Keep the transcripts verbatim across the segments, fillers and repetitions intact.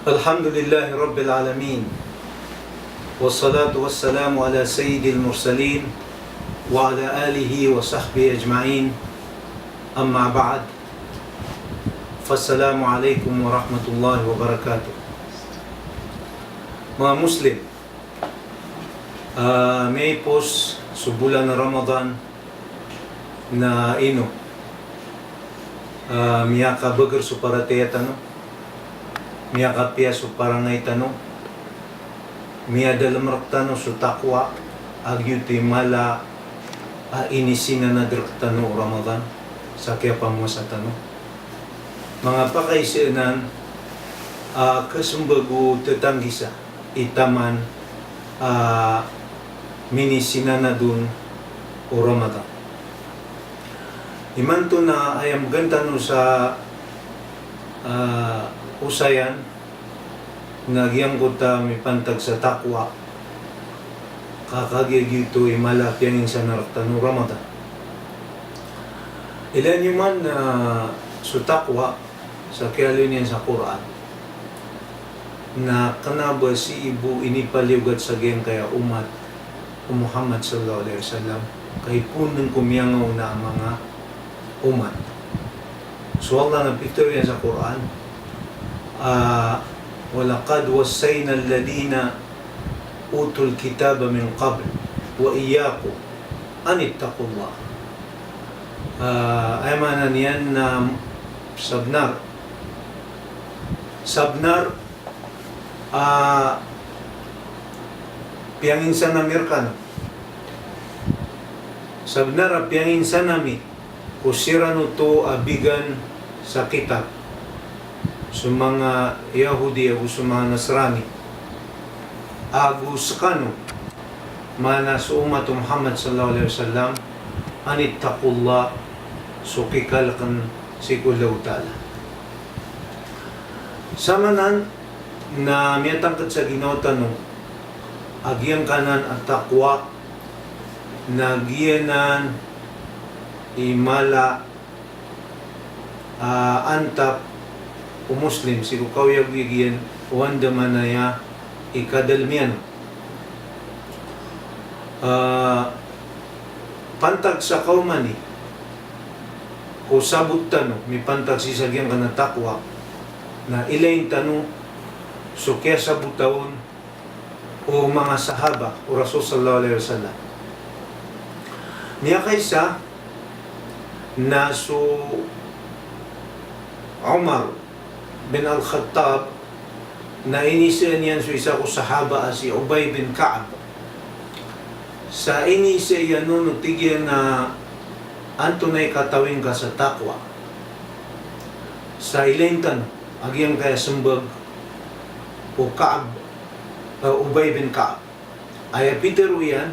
Alhamdulillahi Rabbil Alamin. Wassalatu wassalamu ala Sayyidil Mursalin wa ala alihi wa sahbihi ajma'in. Amma ba'd. Fassalamu alaikum warahmatullahi wabarakatuh. Manga Muslim, ah, miyaipos so bolan a Ramadan, na ino, ah, miyakabagr so paratiyaya tano, miyakapiya so parangay tano, miyadalm rktano so taqwa, a giyoto i mala a inisinanad rktano o Ramadan sa kiyapamowasa tano. Manga pakaiza anan, ah, kasmbag o tatanggisa i taman a minisinanad on o Ramadan. Imanto na aya mbgan tano sa, ah, osayan na giyangkoto a mipantag sa taqwa, ka kagiya giyoto i mala a piyanginsanan rktano o Ramadan. Ilaya niyo man na so taqwa, sa kiyaaloy niyan sa Qur'an, na kna ba sii bo inipaliyogat sa giyangkaya omat o Muhammad sallallahu alaihi wasallam, ka ipoon dn ko miyangaoona a manga omat. So Allah na pitharo iyan sa Qur'an, ah, "Wa laqad wassayna alladhina utul kitaba min qabl wa iyyakum an ittaqullah." Ah, aya maana niyan na sabnar, sabnar a piyanginsan ami rkano, sabnar a piyanginsan ami ko siran oto a bigan sa kitab, so manga Yahudi ago so manga Nasrani, ago skano, maana so omat o Muhammad sallallahu alaihi wasallam, an ittaqullah, so kikalkn sii ko Allahu Ta'ala. Samanan na miyatangkd sa ginawa tano a giyangkanan a taqwa, na giyanan i mala a antap o Muslim sii ko kaoyagoyag iyan o andamanaya i kadalm iyan. Ah, pantag sa kaomani ko sabot tano mipantag sii sa giyangkanan a taqwa, na ilayin tano so kiyasabota on o manga sahaba o Rasul sallallahu alaihi wasallam. Miyakaisa na so Umar bin Al-Khattab, na inisaan iyan so isa ko sahaba a si Ubay bin Ka'ab. Sa inisaan iyan on, tig iyan a, antonaa i katawi ngka sa taqwa? Sa ilayin tano a giyangkaya smbag o Ka'ab, eh, Ubay bin Ka'ab. Aya pitharo iyan,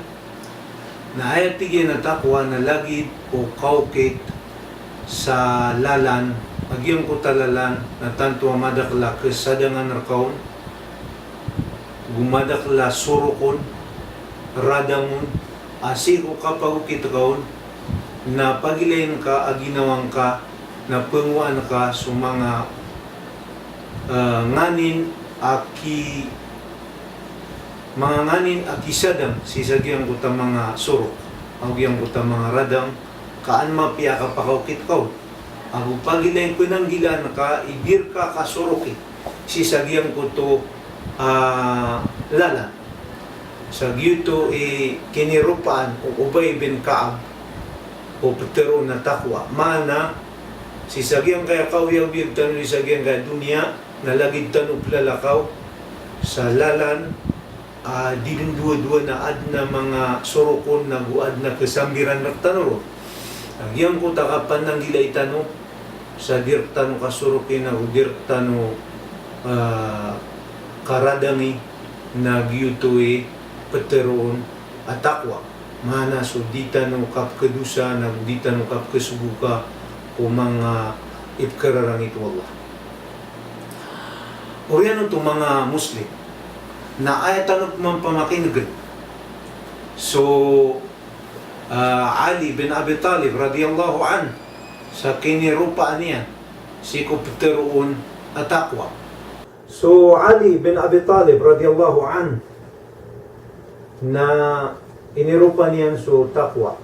na aya tig iyan a taqwa na lagid o kaokit sa lalan, a giyangkoto a lalan na tanto a madakl a ksadangan rka on, go madakl a sorok on, radang on, a sii ko kapagokit ka on, na pagilain ka a ginawa ngka, na pngowaan ka so manga, eh, nganin a ki-, manga nganin a kisadang sii sa giyangkoto a manga sorok, ago giyangkoto a manga radang, ka an mapiya a kapakaokit ka on. Ago pagilain ko inanggilaan ka i di rka kasoroki sii sa giyangkoto a, ah, lalan. Sa giyoto i kiniropaan o Ubay bin Ka'ab o ptharoon a taqwa. Maana, sii sa giyangkaya kaoyagoyag tano sii sa giyangkaya doniya, na lagid tano plalakaw sa lalan a di dn dowadowa na adn a manga sorok on ago adn a khasambiran rktano ron. Na giyangkoto a kapananggilai tano sa di rktano kasoroki ago di rktano, ah, karadangi, na giyoto i ptharoon a taqwa. Maana so di tano kapkhadosa na di tano kapkhasogoka ko manga ipkhararangit o Allah. Oriyan oto manga Muslim, na aya tano pman pamakinegn so, ah, Ali bin Abi Talib radiyallahu anhu sa kiniropaan iyan sii ko ptharoon a taqwa. So Ali bin Abi Talib radiyallahu anhu na iniropa niyan so taqwa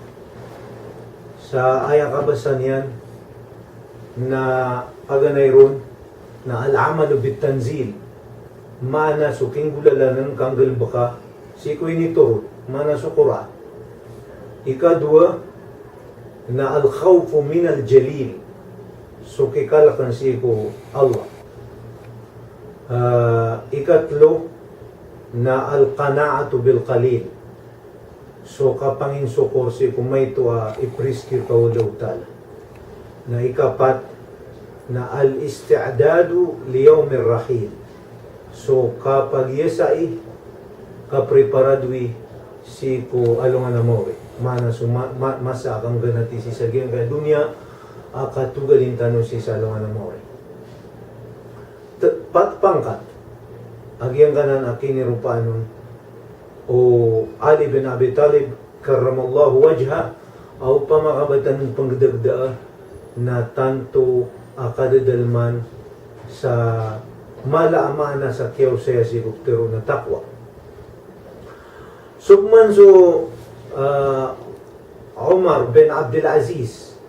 sa aya kabasa niyan na paganay ron na al-amalu bit-tanzil, maana so kinggolalan ka nggalbka sii ko initoro, maana so Qur'an. Ikadowa na al-khawfu minal jalil, so kikalkn sii ko Allah. Ah, ikatlo na al-qana'atu bil qalil, so kapanginsokor sii ko maito a ipriski rka o Allahu Ta'ala. Na ikapat na al-isti'dadu li yawmir rahil, so kapagiyasai, kapreparadowi sii ko alongan a maori. Maana so ma-, ma-, masa a kangganati sii sa giyangkaya doniya a katogalin tano sii sa alongan a maori. T-, pat pangkat a giyangkanan a kiniropaan on o Ali bin Abi Talib karramallahu wajhah, a opama ka ba tano pnggdagdaa na tanto a kadadalman sa mala a maana sa kiyaosaya sii ko ptharoon a taqwa. So pman so, ah, Umar bin Abdul Aziz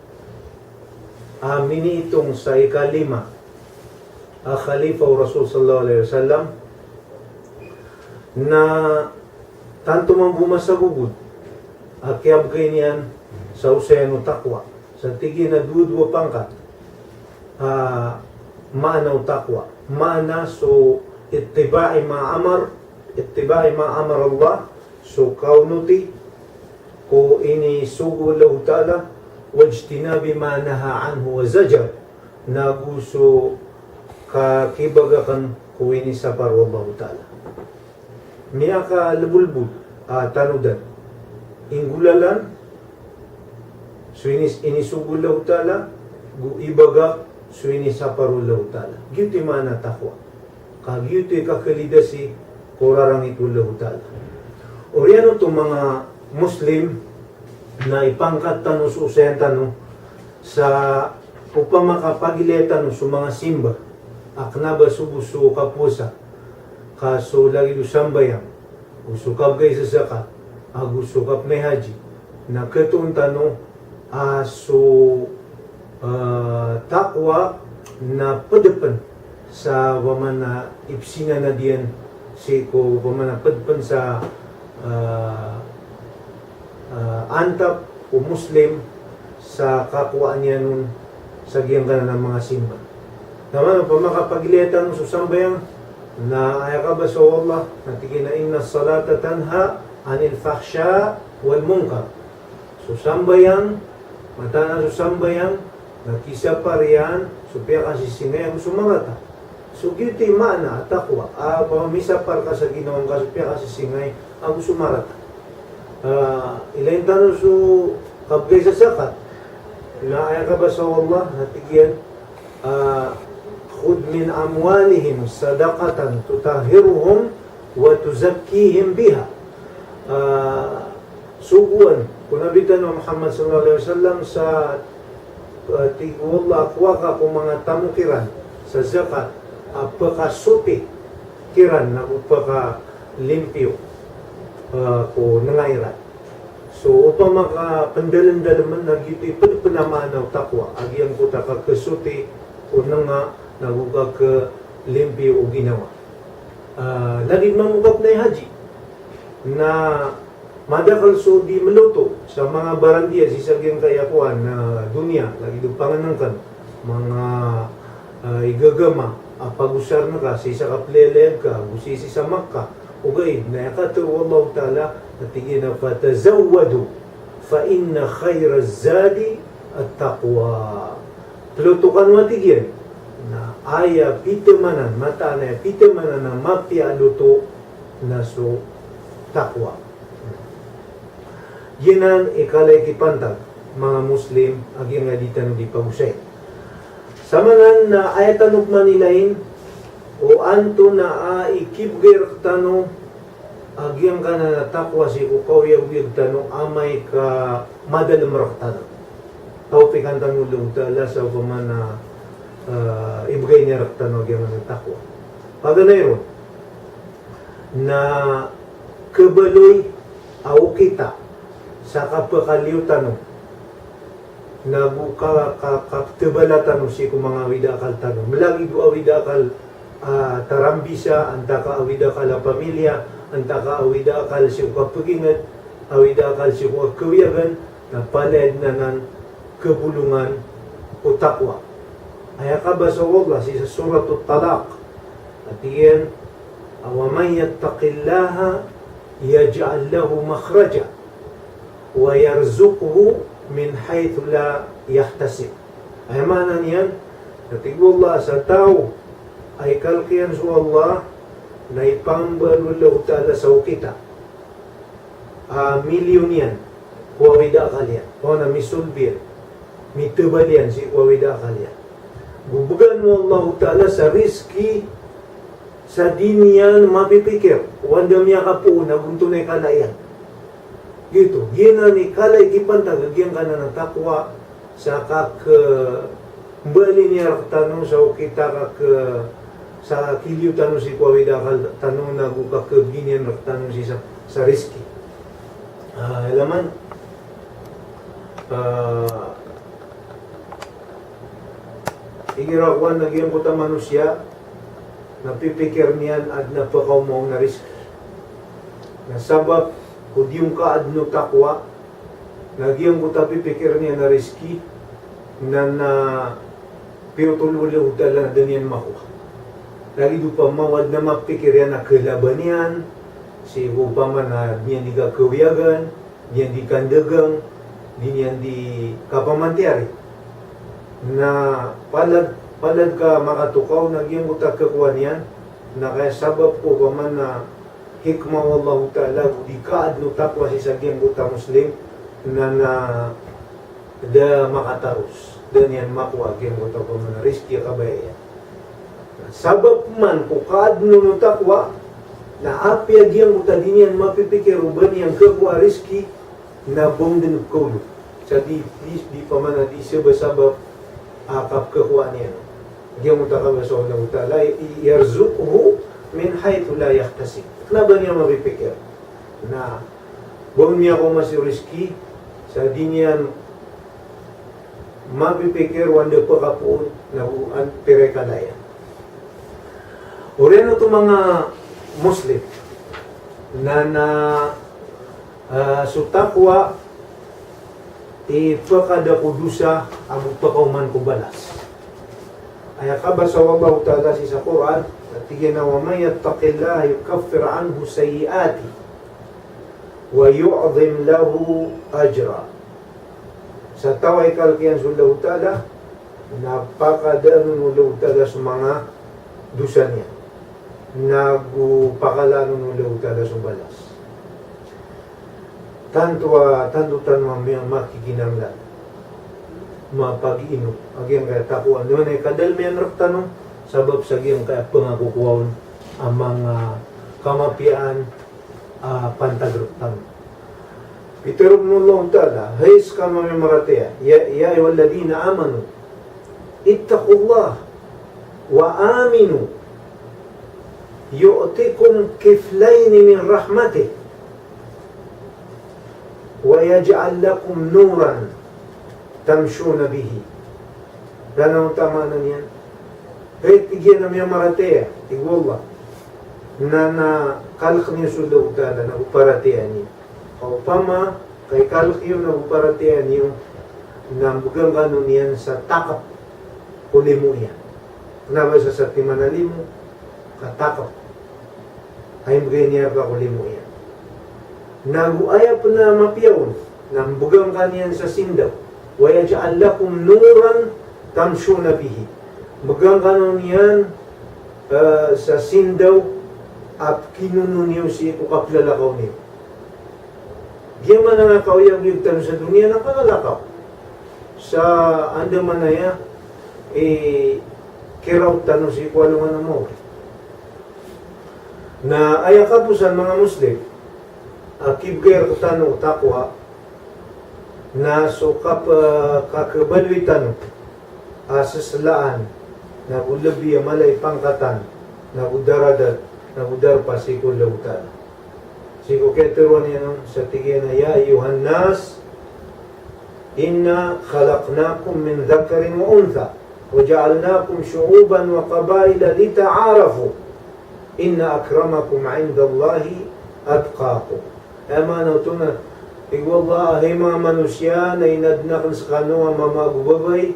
a miniitong sa ikalima a khalifa o Rasul sallallahu alaihi wasallam, na tanto mambo masagogod a kiyabgay niyan sa osayan o taqwa. Sa tig iyan a dowa-dowa pangkat a maana o taqwa. Maana so ittiba'i ma amar, ittiba'i ma amar Allah, so kaonoti ko inisogo o Allahu Ta'ala, wajtinabi ma naha anhu wa zajar, nago so kakibagakn ko inisapar o Allahu Ta'ala. Miyakalebolbod a tanodan. Inggolalan so inis-, inisogo o Allahu Ta'ala, go ibagak so inisapar o Allahu Ta'ala. Giyoto i maana taqwa. Ka giyoto i kakalidasi ko rarangit o Allahu Ta'ala. Oriyan oto manga Muslim, na ipangkat tano so osayan tano sa opama ka pagilaya tano so manga simba a kna ba so bo so kapowasa, ka so lagid o sambayang, go so kabgay sa zakat, ago so kapnay haji, na khatoon tano a so, ah, taqwa na pd pn sa opama na ipsinanad iyan sii ko opama na pd pn sa, ah, ah, antap o Muslim sa kakowaan iyan on sa giyangkanan a manga simba. Na maana opama ka pagilaya tano so sambayang, na aya kabasa o Allah, na tig iyan a, "Innas salata tanha anil fahsha wal munkar." So sambayang, mataan a so sambayang na kisapar iyan so piyakasisingay ago so marata. So giyoto i maana a taqwa, a pamisapar ka sa ginawa ngka so piyakasisingay ago so marata. Ah, ilayin tano so kabgay sa zakat. Na aya kabasa o Allah, na tig iyan, ah, "Khudh min amwalihim sadaqatan tutahhiruhum wa tuzakkihim biha." Ah, sogoan ko Nabi tano a Muhammad sallallahu alaihi wasallam sa, ah, tig o Allah, kowa ka ko manga tamok iran sa zakat a pkasoti kiran nago pkalimpio, ah, ko nanga iran. So opama ka pndalmdalmn na giyoto i pd pn a maana o taqwa, a giyangkoto a kakasoti ko nanga nago kakalimpio o ginawa. Ah, lagid mambo kapnay haji. Na madakl so di mloto sa manga barandiya sii sa giyangkaya kowan a doniya, lagid o pangnngkn, manga, ah, igagama a pagosarn ka sii sa kapliliyag ka, ago sii, sii sa Makkah. Ogaid na aya katharo o Allahu Ta'ala, na tig iyan a, "Fatazawwadu, fa inna khayraz zadi at-taqwa." Ploto kano a tig iyan, na aya pithamanan, mataan a aya pithamanan a mapiya a loto na so taqwa. Giyanan i kala i kipantag, manga Muslim, a giyangkaya di tano di pagosay. Samanan na aya tano pman ilayin o antonaa i kibgay rktano a giyangkanan a taqwa sii ko kaoyagoyag tano amay ka madalm rktano. Tawfiqan tano o Allahu Ta'ala sa opama na, ah, ibgay niyan rktano a giyangkanan a taqwa. Paganay ron na kabaloy a okit a sa kapakaliyo tano, na go ka, ka, kaptebala tano sii ko manga awid a akal tano. Malagid o awid a akal a tarambisa, antaa ka awid a akal a pamilya, antaa ka awid a akal sii ko kapeginged, awid a akal sii ko kawiyagan, na palaya den anan kebolongan o taqwa. Aya kabasa o Allah sii sa Surat At-Talaq, a tig iyan, "Wa man yattaqillaha yaj'al lahu makhraja wa yarzuqhu min haythu la yahtasib." Aya maana niyan, na tig o Allah, sa taw a ikalek iyan so Allah, na ipambaloy o Allahu Ta'ala sa okit a a miliyo niyan ko awid a akal iyan. Oway, na misolbi iyan, mitebal iyan sii ko awid a akal iyan. Go began o Allahu Ta'ala sa rizki sa di niyan mapipikir o anda miyakapoon ago antonaa i kala iyan. Giyoto, giyanan i kala i kipantag a giyangkanan a taqwa, sa kakembali niyan rektano sa okit a kake, sa kiliyo tano sii ko awid a akal tano, na go kakebegay niyan rektano sii sa, sa rizki. Ah, aya man, ah, igira kowan a giyangkoto a manosiya, na pipikir iyan a aden a pekaoma on a rizki. Na sabap ko di on kaaden o taqwa, na giyangkoto a pipikir iyan a rizki, na, na piyotol o Allahu Ta'ala na da niyan makowa. Lagid opama o aden a mapikir iyan a kalaban iyan, sii ko opama na di niyan di kakawiyagan, di niyan di kandagang, di niyan di kapamantiyari. Na palad, palad ka makatokaw na giyangkoto a kakowa niyan, na kaya sabap ko opama na hikmah o Allahu Ta'ala, go di kaaden o taqwa sii sa giyangkoto a Muslim, na, na da makataros, da niyan makowa giyangkoto a opama na rizki a kabaya iyan. Sabap man ko kaaden o taqwa, na apiya giyangkoto a di niyan mapipikir o ba niyan kakowa a rizki, na bong den kaolo. Sa di, di, di opama na di sabap-sabap a kapekakowaan iyan. Giyangkoto a kabasa o Allahu Ta'ala, i-, "Yarzuqhu min haythu la yahtasib." Kena o ba niyan mapipikir. Na bong niyan ko masi rizki, sa di niyan mapipikir o anda pekapoon, na go an-, pira i kala iyan. Oriyan oto manga Muslim, na, na, ah, so taqwa, ipekada ko dosa, ago pekaoman ko balas. Aya kabasa o Allahu Ta'ala sii sa Qur'an, a tig iyan a, "Wa man yattaqillaha yukaffir anhu sayyi'atihi wa yu'zim lahu ajra." Sa taw a ikalek iyan so Allahu Ta'ala, na pakadaan on o Allahu Ta'ala so manga dosa niyan. Na go pakalaan on o Allahu Ta'ala so balas. Tanto a, tanto tano a miya-, makikinanglan, mapagiinom a giyangkaya taqwa. Anda man i kadalem iyan rektano, sabap sa giyangkaya pengakokowa on a manga kamapiyaan a pantag rektano. Pitharo o Allahu Ta'ala, hay sekano a miyamaratiyaya, ya, ya ayyuhalladhina amanu, ittaqullaha wa aminu yu'tikum kiflayni min rahmatihi wa yaj'al lakum nuran tamshuna bihi. Langon ta maana niyan. Hay, tig iyan a miyamaratiyaya, tig o Allah, na, na kalek niyo so Allahu Ta'ala, na go paratiyayaan iyo. Ka opama ka ikalek iyo na go paratiyayaan iyo, na mbegan kano niyan sa takep ko limo iyan. Kena ba sa satiman a limo, ka takep. Ay mbegan iyan reka ko limo iyan. Na go aya pen a mapiya on, na mbegan kano niyan sa sindaw. Wa yaj'al lakum nuran tamshuna bihi. Mbegan kano niyan, eh, sa sindaw a pekinono niyo sii ko kaplalakaw niyo. Giya man a kaoyagoyag tano sa doniya na kalalakaw. Sa andamanaya i kiraot tano sii ko alongan a maori. Na aya kaposan, manga Muslim, a kibegay rektano o taqwa, na so kap-, kakebaloy tano a seselaan, na go lebi a mala i pangkatan, nago daradat, nago darpa sii ko Allahu Ta'ala. Sii ko kiyatharoa niyan on sa tig iyan a, "Ya ayyuhan nas, inna khalaqnakum min dhakarin wa untha, wa ja'alnakum shu'uban wa qabaila lita'arafu, inna akramakum indallahi atqakum." Aya maana oto na, tig o Allah, hay manga manosiya, na inadn akn skano a mama ago babay,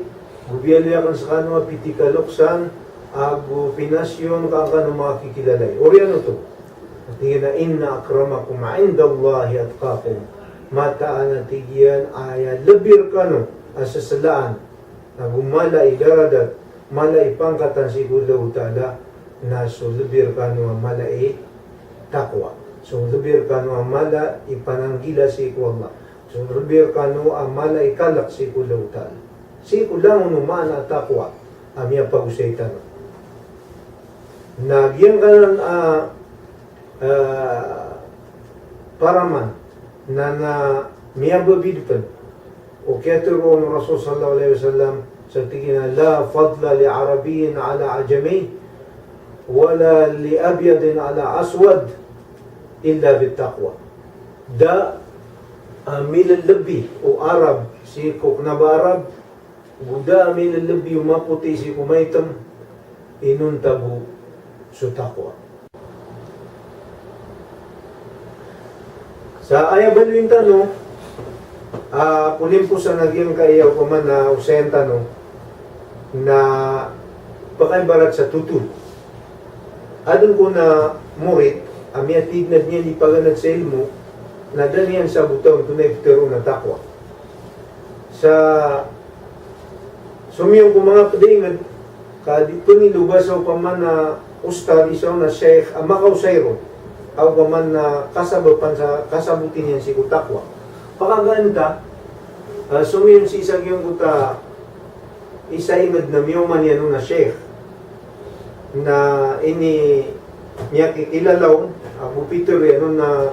go biyaloy akn skano a piti kaloksan, ago pinasyon ka an kano makakikilalay. Oriyan oto. Tig iyan a, "Inna akramakum indallahi atqakum." Mataan a tig iyan a aya lbi rkano a saslaan, nago mala i daradat, mala i pangkatan sii ko Allahu Ta'ala, na so lbi rkano a mala i taqwa. So lbi rkano a mala i pananggila sii ko Allah. So lbi rkano a mala i kalk sii ko Allahu Ta'ala. Sii ko langon o maana a taqwa a miyapagosay tano. Na giyangkanan a, ah, paraman na, na miyababid pn o kiyatharoa o Rasul sallallahu alaihi wasallam sa tig iyan a, "La fadla li Arabiyyin ala Ajami, wala li abyadin ala aswad, illa bit taqwa." Da a milllbi o Arab sii ko kna ba Arab, go da a milllbi o mapoti sii ko maitm, inonta bo so taqwa. Sa aya baloyin tano a kolimposan a giyangkaya opama na osayan tano na pakaibarat sa totol. Adn kon a morit a miyatignad niyan i paganad sa ilmo, na da niyan sabota on antonaa i ptharoon a taqwa. Sa somiyong ko manga pd a ingd ka di pn ilo ba sa opama na ustadh, isa on a sheikh a makaosay ron a opama na kasabapan sa, kasaboti niyan sii ko taqwa. Pakagaan ta, ah, somiyong sii sa giyangkoto a isa a ingd na miyaoma niyan on a sheikh na ini miyakikilala on, ago pitharo iyan on na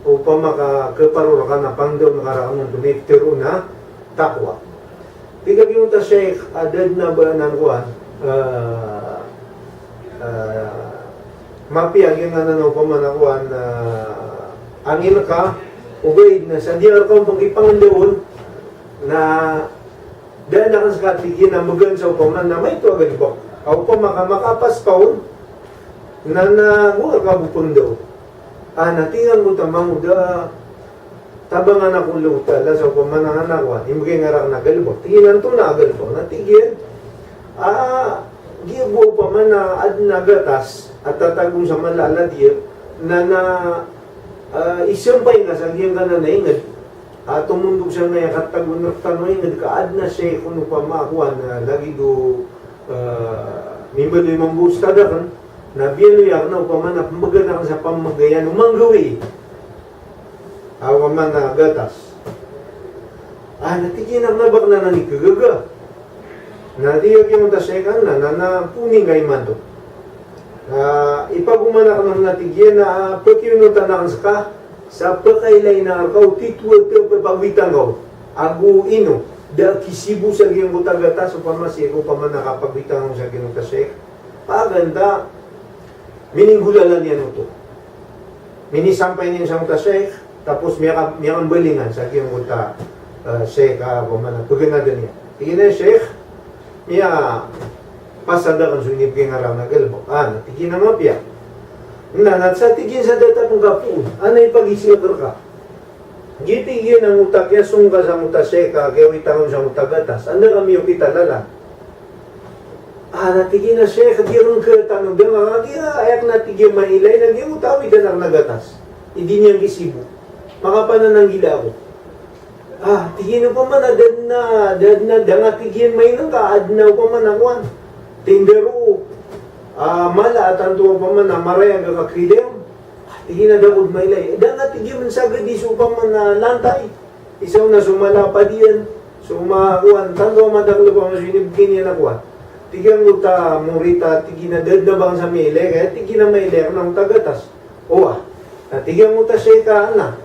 opama ka khaparo rka na pangndao ngka rakn on antonaa i ptharoon a taqwa. Tig a giyangkoto a sheikh a da dn a ba anan kowan, ah, ah, mapiya giyangkanan a opama na kowan, ah, angin ka, ogaid na sa di rka on pkipangndao on, na da akn ska, tig iyan, a mbgan sa opama na maito a galbk. A opama ka makapas ka on, na, na go rka bo pngndao. Ah, na tig angkoto a mangoda a tabangan ako o Allahu Ta'ala sa opama na anan kowan, imbgay ngka rakn a galbk. Tig iyan, antonaa a galbk? Na tig iyan, ah, giya bo opama na adn a gatas a tatago on sa mala a ladiya, na, na, ah, isampay ngka sa giyangkanan a ingd a tomondog sa miyakatago on rktano a ingd ka adn a sheikh on opama a kowan, ah, lagid o, ah, mimbaloy mambo ustadh akn, na biyaloy akn a opama na pmbgan akn sa pamagayan o manggawii a opama na gatas. Ah, na tig iyan a kna ba kna anan i khagaga. Na tig a giyangkoto a sheikh a, na, na, na poni ngka imanto. Ah, ipagoman akn on, na tig iyan a, ah, pkiyonotan akn ska sa pkailay na rka o titho a tharoon a pagawita ngka on. Ago ino, da a kisibo sa giyangkoto a gatas opama sii ko opama na kapagawita ngka on sa giyangkoto a sheikh. Paganta, mininggolalan iyan oto. Minisampay niyan sangkoto a sheikh, tapos miyaka-, miyakambalingan sa giyangkoto a, eh, sheikh a, opama na, paganadan iyan. Tig iyan a, "Sheikh, miyapasad akn so inibgay ngka rakn a galbk." Ah, na tig iyan a mapiya. Na, na sa tig iyan sa datar pn ka poon, anay pagisi akn rka. Giya tig iyan angkoto a kiyasong ka sangkoto a sheikh a kiyawita ngka on sangkoto a gatas, anda ka miyokit a lalan? Ah, na tig iyan a, "Sheikh, di akn khatanod a nga, kagiya aya akn a tig iyan mailay na giyangkoto a awidan akn a gatas i di niyan kisibo. Makapanananggila ako." Ah, tig iyan, opama na da dn a, da dn a, da nga tig iyan mainngka, adn a opama na kowan, tindaro, ah, mala a tanto opama na marayag a kakilay on. Ah, tig iyan a da ko dn mailay. Da nga tig iyan mnsagad i so opama na lantay. Isa on na so mala a padiyan, so ma-, kowan, tanto a madakl opama so inibgay niyan a kowan. Tig iyan angkoto a morit a, tig iyan a da dn a ba ngka sa mailay, kaya tig iyan a mailay akn angkoto a gatas. Oway. Na tig iyan angkoto a sheikh a, na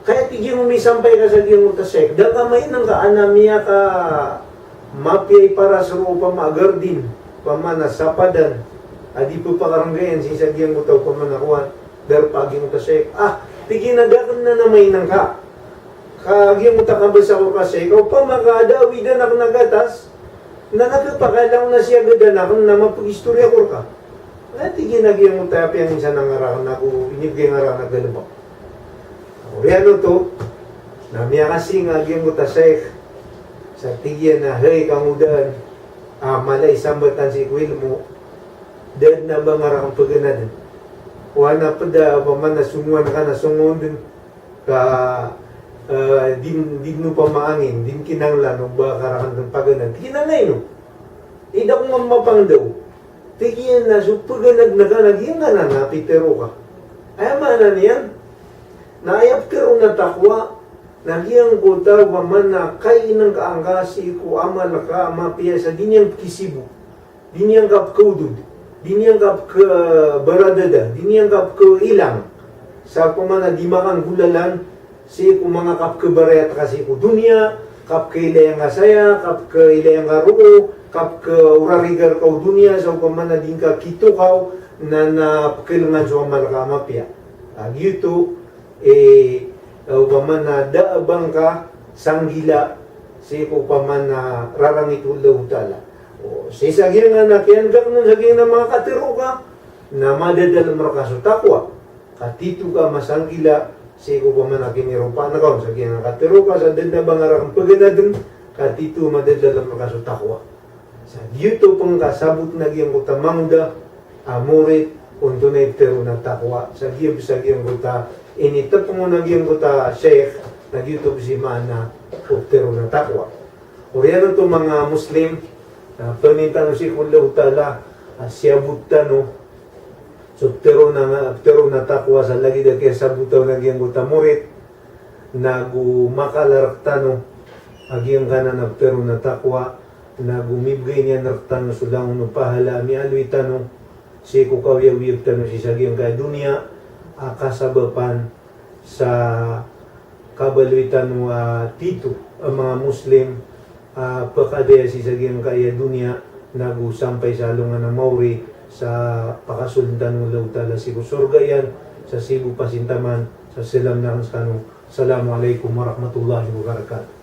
kaya tig iyan o misampay ka sa giyangkoto a sheikh, da ka mainngka a na miyakamapiya i paras roo opama a garden, opama na sapadan, A di pphakaranggay iyan sii sa giyangkoto a opama na kowan, darpa a giyangkoto a shaykh. Ah, tig iyan a da akn na na mainang ka. Ka giyangkoto a kabasa ko ka shaykh, opama ka da awidan akn a gatas, na na khapakay lang na siyagadan akn na mapkhistorya ko rka. Na tig iyan a giyangkoto a piyanginsanan nga rakn ago inibgay nga rakn a galbk. Oriyan oto, na miyakasing a giyangkoto a shaykh, sa tig iyan a hay kangodaan, a mala i sambatan sii ko ilmo, da dn a ba nga rakn pganadn. Kowan a pd a opama na songowan ka na songowan dn, ka, eh, di dn, di dn opama angin, di dn kinanglan o ba ka rakn dn paganad. Tig iyan a na ino? Ida ko nga mapangdaw. Tig iyan a so pganadn ka na giyangkanan a pitharo ka. Aya maana niyan na aya pitharo na taqwa, na giyangkoto a opama na kainang ka angka sii ko amal ka a mapiya sa di niyan pkisibo, di niyan ka pkaodod, di niyan ka pkabaradada, di niyan ka pkailang sa opama na di makanggolalan sii ko manga kapkhabarayat ka sii ko doniya, kapkhailay angka saya, kapkhailay angka roo, kapkhaorariga rka o doniya, sa opama na di ngka kitokaw, na, na pkhailngan so amal ka a mapiya. A giyoto, eh, opama na da a ba ngka sanggila sii ko opama na rarangit o Allahu Ta'ala. O, sii sa giyangkanan a kiyan'gak on sa giyangkanan a manga katharo ka, na madadalm rka so taqwa. Ka tito ka masanggila sii ko opama na kiniropaan ka on sa giyangkanan a katharo ka sa da dn a ba nga rakn pganadn, ka tito madadalm rka so taqwa. Sa giyoto pn ka sabot na giyangkoto a mangoda a morit, onto na iptharo na taqwa. Sa giya bs a giyangkoto a initpng on a giyangkoto a shaykh, na giyoto bs i maana o ptharo na taqwa. Oriyan oto manga Muslim, na pangnin tano sii ko Allahu Ta'ala a siyabot tano so ptharo na, ptharo na taqwa sa lagid a kiyasabota on a giyangkoto a morit, nago makala rktano a giyangkanan a ptharo na taqwa, nago mibgay niyan rktano so langon o pahala a miyaaloy tano sii ko kaoyagoyag tano sii sa giyangkai a doniya a kasabapan sa kabaloy tano a tito a manga Muslim a pkadaya sii sa giyangkai a doniya, nago sampay sa alongan a maori sa pakasold tano o Allahu Ta'ala sii ko sorga iyan sa sii bo pasintaman. Sa salam akn skano. Assalamu alaikum warahmatullahi wabarakatuh.